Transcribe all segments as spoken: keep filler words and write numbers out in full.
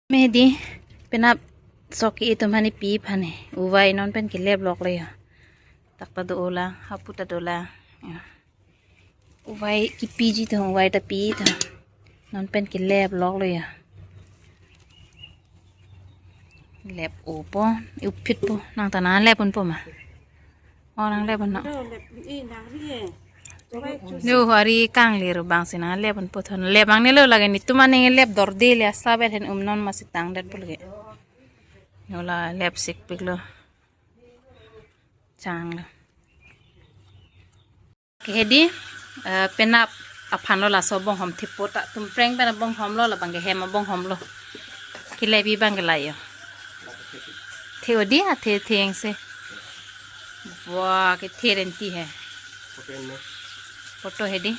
Mehdi, penap sok ke-e atum hani pi aphan he. Uvai non pen kelep lok le ya. Tak ta do ola, hapu ta do la. Ya. Uvai kipiji tho, uvai ta pi tho. Non pen kelep lok le ya. Lep-o po, upit po, nang ta nanglep unpo ma. Oh, nanglep un no. Yo, hari kanglir bang si nanglep unpo thon. Lep ang nelo lagi netum aning lep dorde le asa bet hen um non masi tangdet po lagi. Yo la lep sikpik lo. Chang lo. Ke hedi, eh, penap aphan lo laso bonghom thepo ta tumpreng pen abonghom lo labang ke hem abonghom lo. Kelebi bang ke la yo. The odi athe thengse. Wah, kethe renti he. Photo hedi.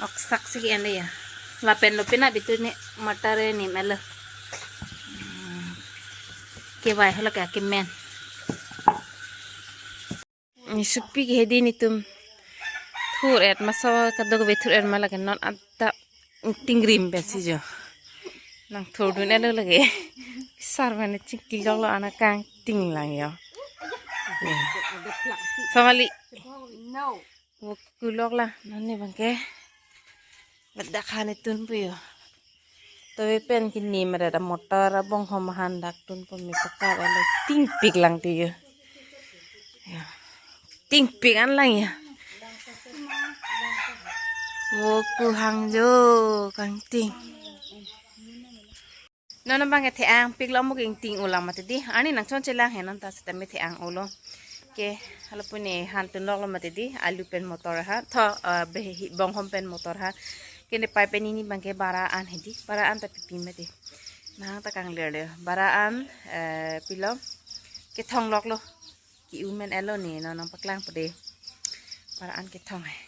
Ok sak si ke ende ya. Lapen lo penap itu ne matare ni melo. Hmm. Kevai hala ke kemen. Ni supi ke hedi netum thur et maso kadok ve thur et ma lake non adap tingrim pen si jo. Nang thur dun elo lake. Sar mane chingki lok lo ana kangting lang yo. Family. Wo kulok la non ne bang ke. Ladak han etun pu yo. Tobe pen kini mere da motor abonghom han dak tun po me pakar ala tingpik lang ti yo. Ya. Tingpik an lang ya. Wo ku hang jo kangting. Non bang ke the-ang pik lo mo ke ingting ulang mati di. Ani nang chonche lang he non ta seta me the-ang ulo. Ke hala pu ne han tun lok lo mati di. Alu pen motor ha. Tho, eh, behi bonghom pen motor ha. Ke ne pai pen ini bang ke bara an hedi. Bara an ta pipi mati. Nang ta kanglir le. Bara an, eh, pilo. Kethong lok lo. Ke-u men elo ne non nang paklang pede. Bara an kethong he.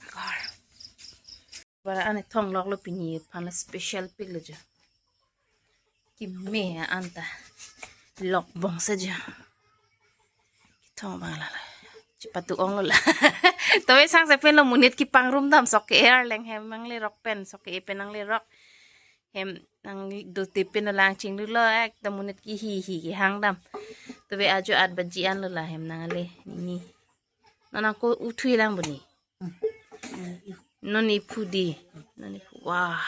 Pakor. Bara an kethong lok lo pini aphan la special pik lo jo. Keme an ta. Lok bong sa jo. Kethong bang la la. Chepatu ong lo la. Tobe sang se pen lo monit kepangrum dam sok ke-e arleng hem nangle rok pen sok ke-e pen nangle rok. Hem nang do te pen lo lang chinglu lo ekdom monit kehi hi kehang dam. Tobe ajo at baji an lo la hem nangle ni. Non ako uthui lang boni. Non iphu di. Non iphu. Wah.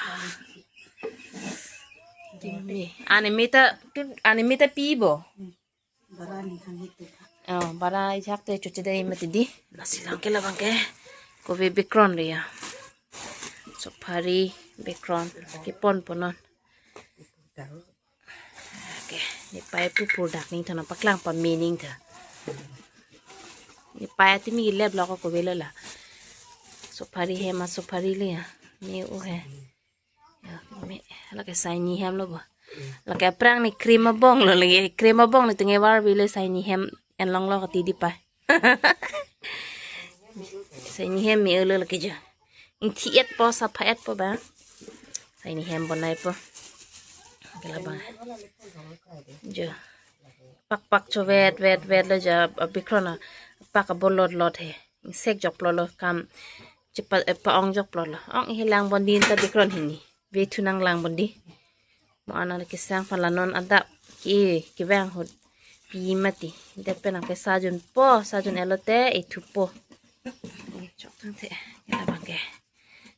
Keme. Ane meta, ane meta pi bo. Oh, bara ijak te chuche dei mati di. Nasi lang ke labang ke. Kove background le ya. Sophari background. Kepon ponon. Okay, ne pai pu purdak ning thana paklang pa meaning tha. Ne pai ati mi lep lok ko velo la. Sophari he ma sophari le ya. Ne u he. Ya, me, lake saini hem lo bo. Lake aphrang ne cream abong lo lake cream abong ne tunge war velo saini hem en long lo kati di pai. Saini hem me ulo lake jo. Ingthi et po sapha et po ba. Saini hem bonai po. Kela ba. Jo. Pak pak cho vet vet vet lo jo abikron a. Pak abo lot lot he. Sek jok plo lo kam. Chepa, eh, pa ong jok plo lo. Ong he lang bon din ta bikron hini. Ve thu nang lang bon di. Mo ana kesang pala non adap ke kevang hut pi mati. Det pen nang ke sajun po, sajun elo te ithu po. Chok thang the. Kela bang ke.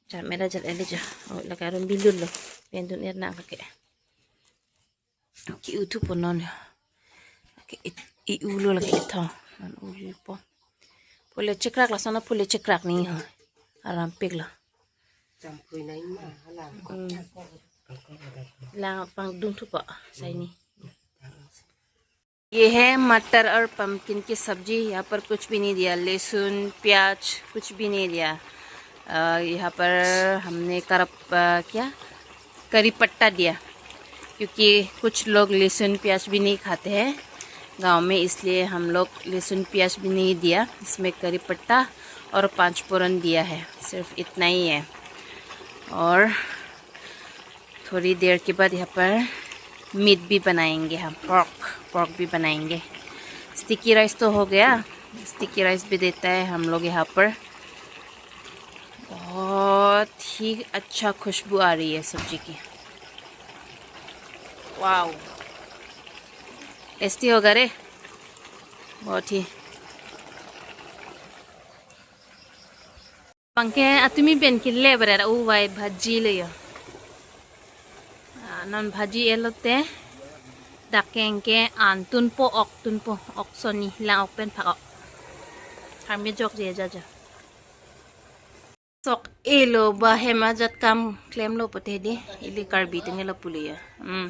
Cham mera jal ele ja. Oh, lake arum bilul lo. Pendun er nang lake. Ke-u thu po non ya. Ke i, i-u lo lake ithong. Non u li po. Phule chekrak la sana phule chekrak ni ho. Aram pik lo. Champui nai ma halang. Hmm. Lang pangdung thu po saini. ये है मटर और पम्पकिन की सब्जी। यहाँ पर कुछ भी नहीं दिया, लहसुन, प्याज, कुछ भी नहीं दिया। अ, यहाँ पर हमने करप-, अ, क्या, करी पत्ता दिया, क्योंकि कुछ लोग लहसुन प्याज भी नहीं खाते हैं गांव में, इसलिए हम लोग लहसुन प्याज भी नहीं दिया। इसमें करी पत्ता और पाँच फोरन दिया है, सिर्फ इतना ही है। और थोड़ी देर के बाद यहाँ पर मीट भी बनाएंगे हम, पोर्क, पोर्क भी बनाएंगे। स्टिकी राइस तो हो गया, स्टिकी राइस भी देता है हम लोग यहाँ पर। बहुत ही अच्छा खुशबू आ रही है सब्जी की। वाओ, टेस्टी होगा रे, बहुत ही। Bangke atumi pen kile bera uvai bhaji le yo. Ah, non bhaji elote dak ke anke an tunpo, ok tunpo, ok soni, lang ok pen phak ok. Kami jok je jaja. Sok elo ba hem ajat kam klemlo pote di, ili Karbi atum elo pule ya. Hmm.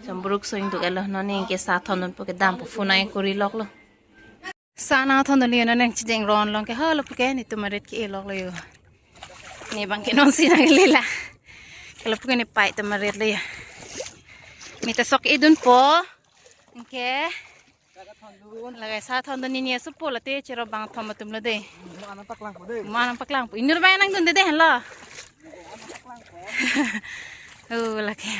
Samburuk soing duk elo, non anke sa thondunpo ke dampo phunai kori loklo. Sa nangthondun yo, non nangchijeng ron long ke holo puke netum arit ke-e loklo yo. Ne bangke nonsi nanglela. Holo puke nepei atum arit le yo. Neta sok edunpo. Anke. Lagai sa thondun nini asupo late chero bang thom atum lo de. Mana paklang po de. Mana paklang po. Inur bai nangdunde de henlo. Oh, lake.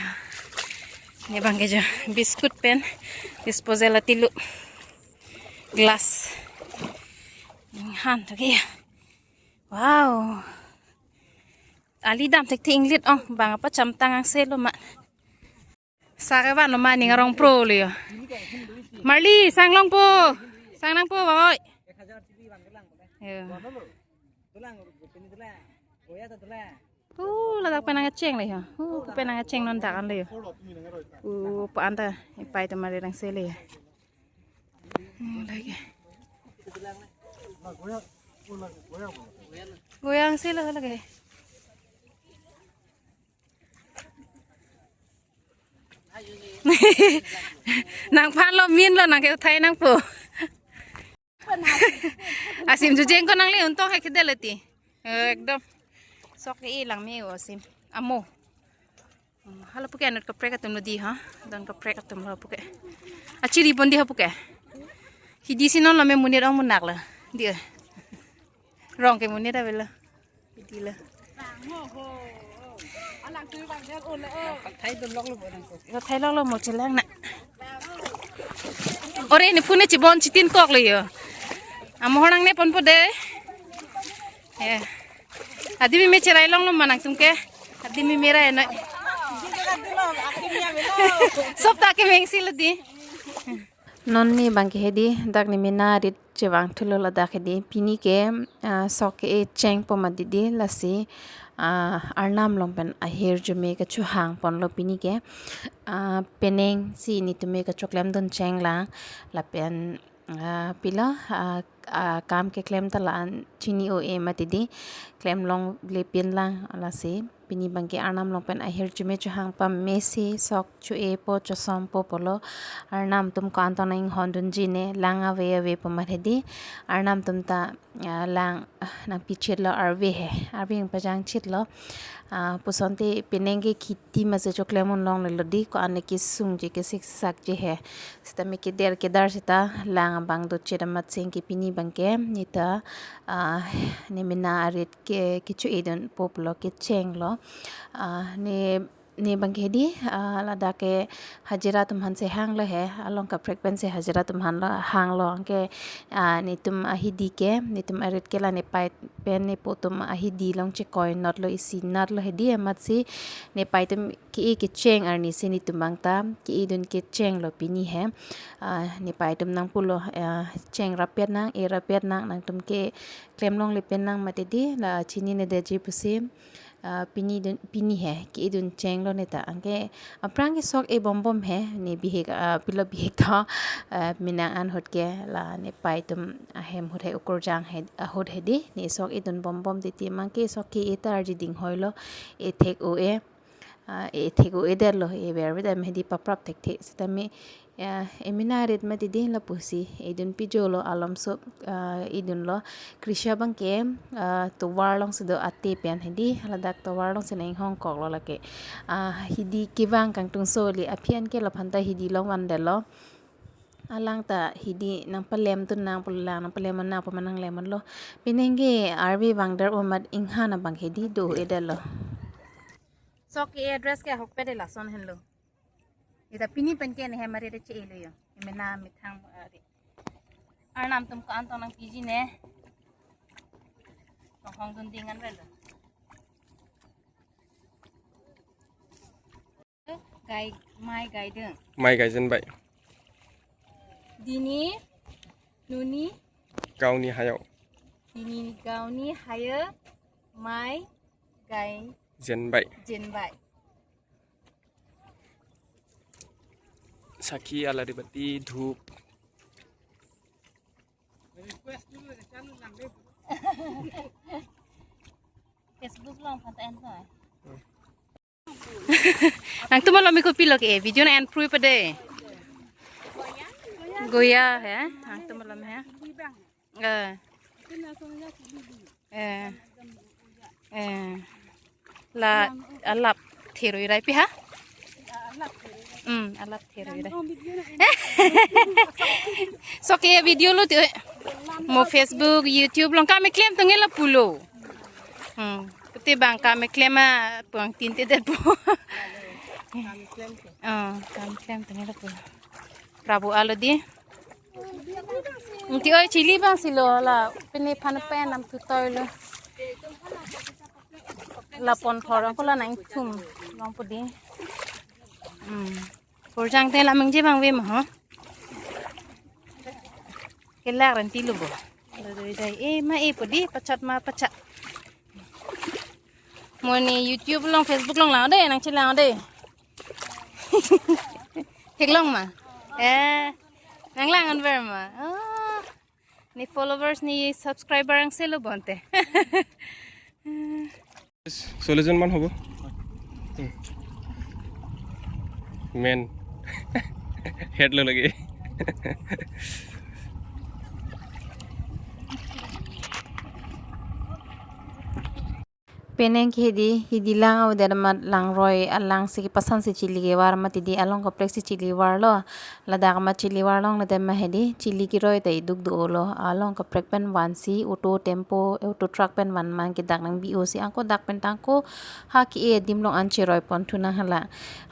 Ne bangke jo biscuit pen disposal atilu. Glass. Han to ke ya. Wow. Ali dam thekthe inglit ong, bang apa cham tang angse lo ma. Sa ke van lo ma ning arong pro le yo. Marli, sang longpo. Sang nangpo bang oi. Yo. Hu, ladak pen nangcheng le yo. Hu, pen nangcheng non dak an le yo. Hu, pa anta, ipei atum arit angse le yo. Hmm, lake. Goyang si lo lake. Nangphan lo min lo nangke uthai nangpo. Asim chujeng ko nangle untung hai kede leti. Eh, ekdom. Sok ke-e lang me o asim. Amo. Hmm, holo puke anut kaprek atum lo di ha. Don kaprek atum lo puke. Achiri pon di ha puke. Hidi si non lo me monit ong munak lo. Di eh. Rong ke monit avelo. Hidi lo. Thai dun lok lo bo nang ko. Yo thai lok lo mo chelang na. Ore ne phone chibon chitin kok lo yo. Amo horang ne ponpo de. Eh. Adi meme cherai longlo ma nangtum ke. Adi meme rai noi. Sob ta ke mengsi lo di. Non ne bangke hedi, dak ne mena arit chevang thulo ladak hedi. Pini ke, ah, sok ke-e chengpo ma didi lasi, ah, arnam long pen ahirjume kachehang ponlo pini ke. Ah, penang si netum me kachoklem dun chenglang lapen ah, pilo, ah, ah, kam keklem ta la-an chini o-e mati di klem longle pinlang lasi pini bangke arnam long pen ahirjume chehang pame si sok che-epo chesompo pulo arnam atum ko-an tong nang inghon dunji ne lang ave ave pu ma hedi arnam atum ta, ah, lang, ah, nangpichit lo arve he arve pajang chit lo. Ah, pusonte penang ke kheti masi choklem un longle lo di ko-an ne kesungji kesiksak ji he. Seta me keder kedar seta lang abang dochit amat sing ke pini bangke neta, ah, ne mena arit ke kecho-e dunpo pulo kechenglo. Ah, ne, ne bangke di, ah, ladak ke hajira atum aphan si hanglo he, along kaprek pen si hajira atum aphan lo, hanglo anke, ah, netum ahidi ke, netum arit ke la nepei pen nepo atum ahidi along chekoi notlo isi notlo hedi amat si nepei atum ke-e kecheng arni si netum bang ta ke-e dun kechenglo pini he. Ah, nepei atum nangpulo, ah, cheng rapet nang, e rapet nang, nangtum ke klem longle pin nang mati di la chinine detji pusi, ah, pini dun, pini he ke-e dun chenglo neta. Anke aphrang ke sok e bom bom he, ne bihek, ah, pilo bihek tho, ah, menang an ahut ke la nepei atum ahem ahut he ukur jang he, ahut hedi ne sok e dun bom bom titi mangke sok ke-e ta arji ding hoilo, e thek o-e, ah, e thek o-e detlo, e ver ve dam hedi paprap thekthe seta me, ah, e mena arit mati di lapusi e dun pijolo alom so, ah, e dunlo. Krisha bangke, ah, tovar along si do ate pen hedi ladak tovar along si nang inghong koklo lake. Ah, hidi kevang kangtung soli aphi an ke laphan ta hidi along vandetlo. Alang ta hidi nangpalem tun nang pulang nangpalem nang pu ma nanglem lo. Penang ke arve vangder o mat inghan abang hedi do-e detlo. Sok e address ke ahokpet de lason henlo. Ita pini pen ke ne hem arit che-e lo yo. Emena methang ari. Arnam atum ko-an tong nangpiji ne. Hong dun dingan belo. Gai, mai gaideng. Mai gaijen bai. Dini, nuni. Gaoni hayo. Dini gaoni hayo. Mai gai. Jen bai. Jen bai. Sakhi, alari bati, dhup. Facebook along phan ta en to. Nangtum malom me kopilo ke, video nang en prui pade. Goya he, nangtum malom he. Eh. Eh. Eh. La alap theroi rai pi ha? Hmm, alap theroi rai. Sok ke video lo ti. Mo Facebook, YouTube along kam keklem tong-e la pulo. Hmm, pute bang kam keklem ma puang tin te det po. Oh, kam keklem tong-e la pulo. Prabhu alo di. Nti oi chili bang si lo la pini phan pen nam tu toi lo. La pon thor ko la nang thum long pu di. Hmm. Porjang te la mengje bang ve ma ho. Kelak ran ti lo bo. Dai, dai, dai. Eh, ma eh pu di pachat ma pachat. Mo ne YouTube along, Facebook along lang de, nang chelang de. Theklong ma. Eh, nang lang anver ma. Oh. Ne followers ne subscriber angse lo bonte. চল্লিশজন মান হ'ব। উম। Main. Head লৈ লাগে। Penang ke hedi, hedi lang avedet amat langroi alang si kepasan si chili kevar amat hedi along kaprek si chili varlo. Ladak amat chili varlong ladak amat hedi, chili keroi ta iduk do-olo. Along kaprek pen vansi, auto, tempo, auto truck pen van man ke dak nangbi-o si angko dak pen tangko ha ke-e adim along an cheroi ponthu nang hala.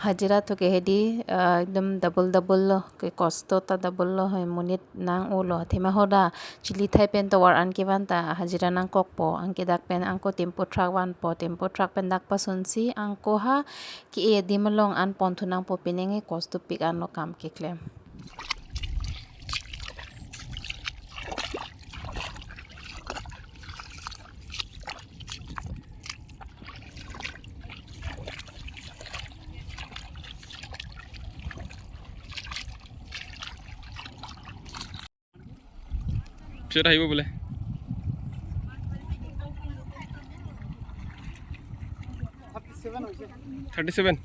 Hajira to ke hedi, eh, ekdom double double lo, ke kosto ta double lo, hai monit nang-olo. Athema hoda, chili thai pen tovar an kevan ta hajira nangkokpo, angke dak pen angko tempo truck vanpo, tempo truck pen dak pasunsi angko ha ke-e adim along an ponthu nangpo, penang e kosto pik anlo kam keklem. পিছত আহিব বোলে। Thirty seven.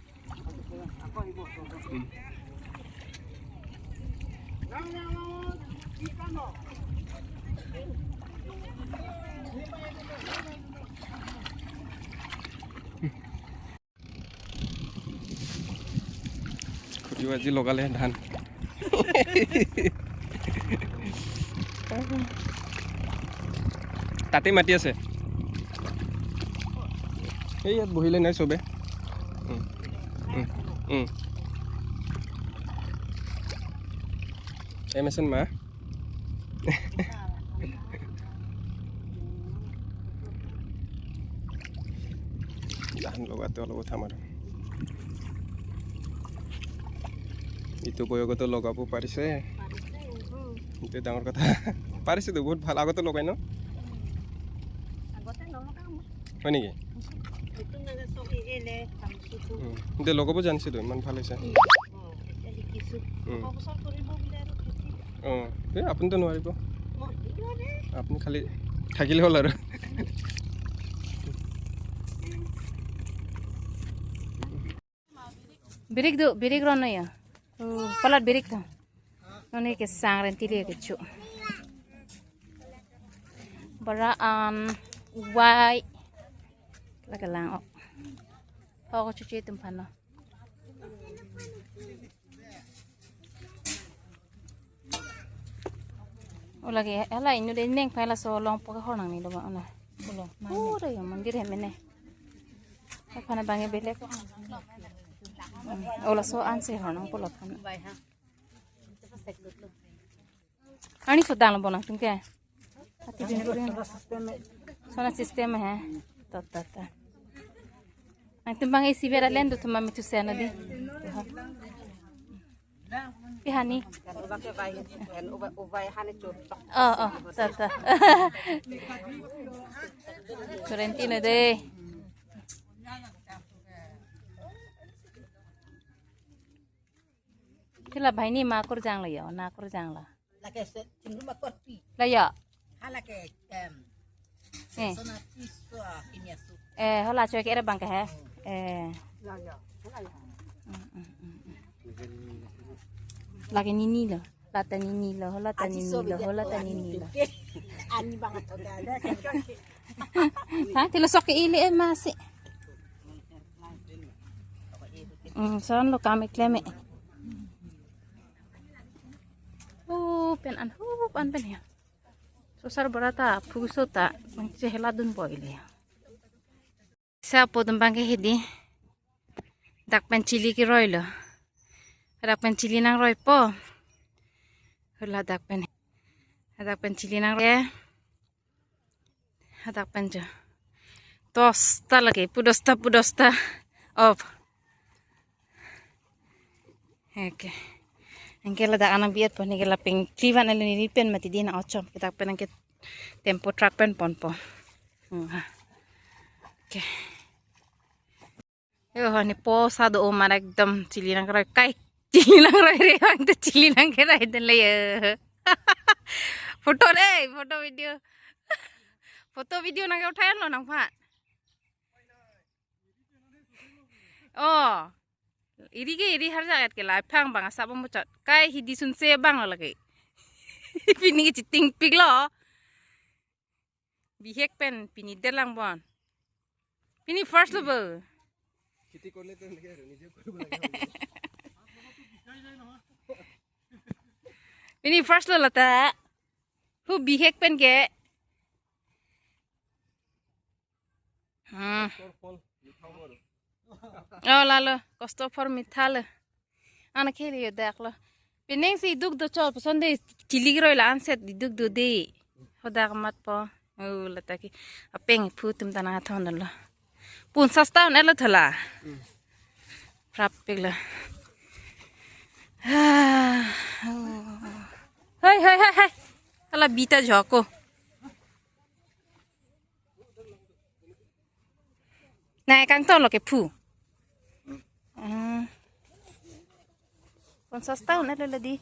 খুঁটিও আজি লগালে ধান। তাতে মাটি আছে। এই ইয়াত বহিলে নাই চবে। উম, উম, উম। এম এছ এন মা। Jan logato logo thamar. Itu boyogoto logapo parise. Parise, hmm. Itu ডাঙৰ কথা। Parise to, বহুত ভাল। আগতে লগাই ন? আগতে নলগাও। হয় নেকি? এইটো মানে চব এলে, কামটো। উম। কিন্তু লগাব জানিছে তো, ইমান ভাল হৈছে। উম। অ, এতিয়া শিকিছো। উম। অহা বছৰ কৰিব বোলে আৰু খেতি। অ, এই আপুনি তো নোৱাৰিব। মই নোৱাৰে। আপুনি খালি থাকিলে হ'ল আৰু। Birik do, birik ron ya. Oh, palat birik ta. Noni kesang renti le kecho. Bara an wai. Lake lang ok. Ho ko chuche tum pano. O lake, hala inut de neng pai laso longpo kehor nangni do ba ona. Pulo. Pura ya mandir hem ne. Aphana bang e belek. O laso ansi hor nang pulo phana. Ani so dang lo bonang tum ke. Ati bin ko rin. Sona system hai. To, to, to. Nangtum bang isi bera len do thuma mitu sena di. Pi hani. Oh, oh, to, to. Florentino de. Sila banghini ma kurjang la yo, na kurjang la. Lake se, chingrum akot pi. La yo. Hala ke, em, Eh. Sona piso, ah, kini asu. Eh, hala choi ke era bang ke he. Eh. La yo. Hala yo. Mm, mm, mm, mm. Lake nini lo. Lata nini lo, lata Aji nini so lo, bida lata ko nini ani lo. Ani bang atau ada. Ha, tilo sok ke ili eh masih. Hmm, son lo kami kleme. Oh, pen an, oh, an pen ya. Sosar bora ta, phuso ta, mangche hela dun boy le. Sa po tumpang ke hidi. Dak pen chili keroi lo. Dak pen chili nangroi po. Hala dak pen. Dak pen chili nangroi. Hadak pen jo. Dosta lagi, pu dosta, pu dosta. Op. Oke. Anke ladak anang biat po, neke la peng klivan alo neli pen mati di na ochom. Kita pen anke tempo truck pen ponpo. Hmm, ha. Oke. Yo, hani po sa do omar ekdom chili nangroi kai. Chili nangroi re, bang to chili nangkeroi den le yo. Photo re, photo video. Photo video nangke uthai lo nangpha. Oh. Iri ke iri har jagat ke la phang bang asa bom chot. Kai hidi sunse bang lo lagi. Pini ke chitingpik lo. Bihek pen pini derlang bon. Pini first lo bo. खेती करने तो नहीं है, নিজে কৰিব লাগে। Pini first lo lata. Hu bihek pen ke. Hmm. তোৰ ফল মিঠা হ'ব আৰু। Oh, lalo, kosto phor mitha lo. Ana kheli yo dak lo. Pining si duk do chol, puson de chili keroi la anset di duk do de. Hodak mat po. Oh, lata ke. Apeng phu tum ta nangthon lo. Pun sasta un elo thola. Prap pik lo. Ah, oh. Hai, hai, hai, hai. Ala bita joko. Nai kangtong lo ke phu. Ah. Pon sasta un elo ladi.